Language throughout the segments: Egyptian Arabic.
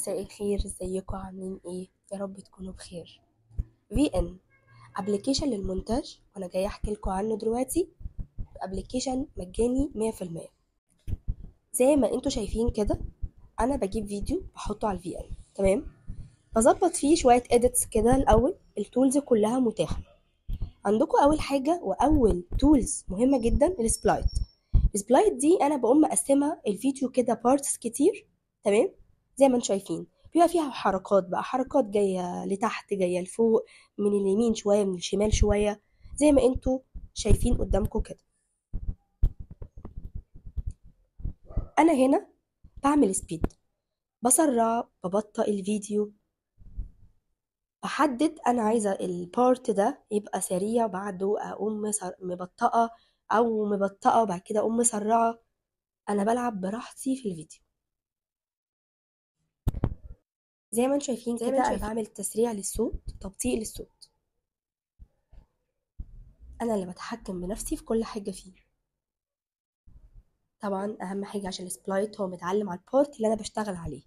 مساء الخير، ازيكم عاملين ايه؟ يا رب تكونوا بخير. VN application للمونتاج، وانا جاية احكي لكم عنه دلوقتي. application مجاني 100%. زي ما انتوا شايفين كده، انا بجيب فيديو بحطه على ال VN، تمام؟ بظبط فيه شوية edits كده. الاول ال tools كلها متاحة عندكم. اول حاجة واول tools مهمة جدا ال split. ال split دي انا بقوم مقسمة الفيديو كده parts كتير، تمام؟ زي ما انتم شايفين بيبقى فيها حركات بقى، حركات جاية لتحت، جاية لفوق، من اليمين شوية، من الشمال شوية، زي ما انتوا شايفين قدامكم كده. انا هنا بعمل speed، بسرع، ببطئ الفيديو، بحدد انا عايزه ال part ده يبقى سريع، بعده اقوم مبطئه، او مبطئه وبعد كده اقوم مسرعة. انا بلعب براحتي في الفيديو. زي ما انتم شايفين زي ما كده انتم انا شايفين بعمل تسريع للصوت، تبطيء للصوت. انا اللي بتحكم بنفسي في كل حاجة فيه. طبعا اهم حاجة عشان ال split هو متعلم على ال part اللي انا بشتغل عليه.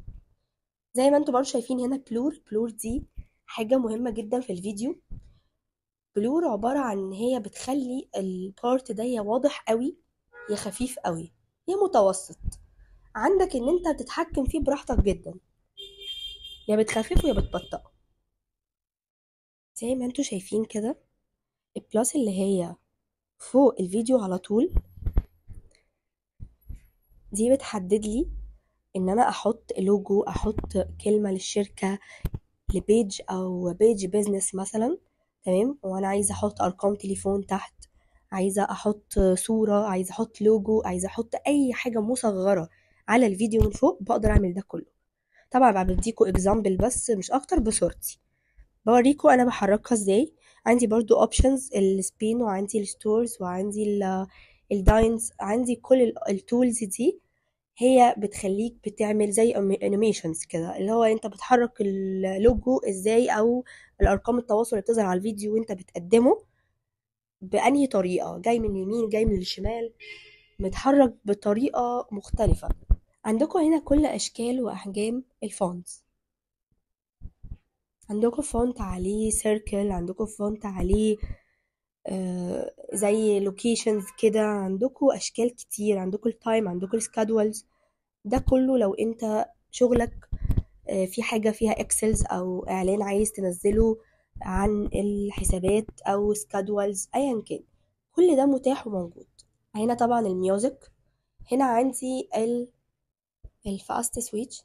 زي ما انتم برضو شايفين هنا blur. blur دي حاجة مهمة جدا في الفيديو. blur عبارة عن ان هي بتخلي ال part ده يا واضح قوي يا خفيف قوي يا متوسط. عندك ان انت بتتحكم فيه براحتك جدا، يا بتخففه يا بتبطئه. زي ما انتوا شايفين كده ال plus اللي هي فوق الفيديو على طول دي بتحدد لي ان انا احط لوجو، احط كلمة للشركة، ل page او page business مثلا، تمام؟ وانا عايزة احط ارقام تليفون تحت، عايزة احط صورة، عايزة احط لوجو، عايزة احط اي حاجة مصغرة على الفيديو من فوق، بقدر اعمل ده كله. طبعا بقى بديكوا example بس مش اكتر، بصورتي بوريكوا انا بحركها ازاي. عندي برضو options ال spin، وعندي ال stores، وعندي ال dance، عندي كل ال tools دي. هي بتخليك بتعمل زي animations كده، اللي هو انت بتحرك اللوجو ازاي، او الارقام التواصل اللي بتظهر على الفيديو وانت بتقدمه بانهي طريقه، جاي من اليمين جاي من الشمال، متحرك بطريقة مختلفة. عندكم هنا كل اشكال واحجام ال fonts. عندكم font عليه circle، عندكم font عليه زي locations كده، عندكم اشكال كتير، عندكم ال time، عندكم ال schedules. ده كله لو انت شغلك في حاجة فيها Excels او اعلان عايز تنزله عن الحسابات او schedules، ايا كان، كل ده متاح وموجود هنا. طبعا ال music هنا عندي ال fast switch،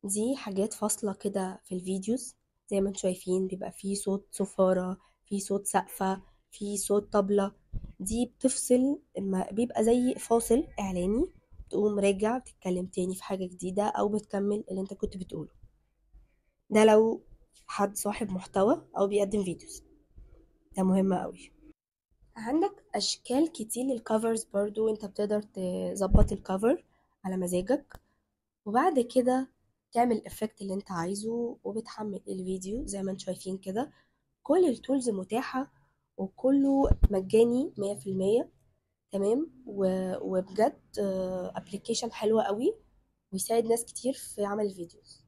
دي حاجات فاصلة كده في ال videos. زي ما انتم شايفين بيبقى فيه صوت صفارة، فيه صوت سقفة، فيه صوت طبلة. دي بتفصل، اما بيبقى زي فاصل اعلاني، تقوم راجع بتتكلم تاني في حاجة جديدة او بتكمل اللي انت كنت بتقوله. ده لو حد صاحب محتوى او بيقدم videos، ده مهم قوي. عندك اشكال كتير لل covers برضو، انت بتقدر تظبط ال cover على مزاجك، وبعد كده تعمل ال effect اللي انت عايزه وبتحمل الفيديو. زي ما انتم شايفين كده كل ال tools متاحة وكله مجاني 100%، تمام؟ وبجد application حلوة قوي ويساعد ناس كتير في عمل ال videos.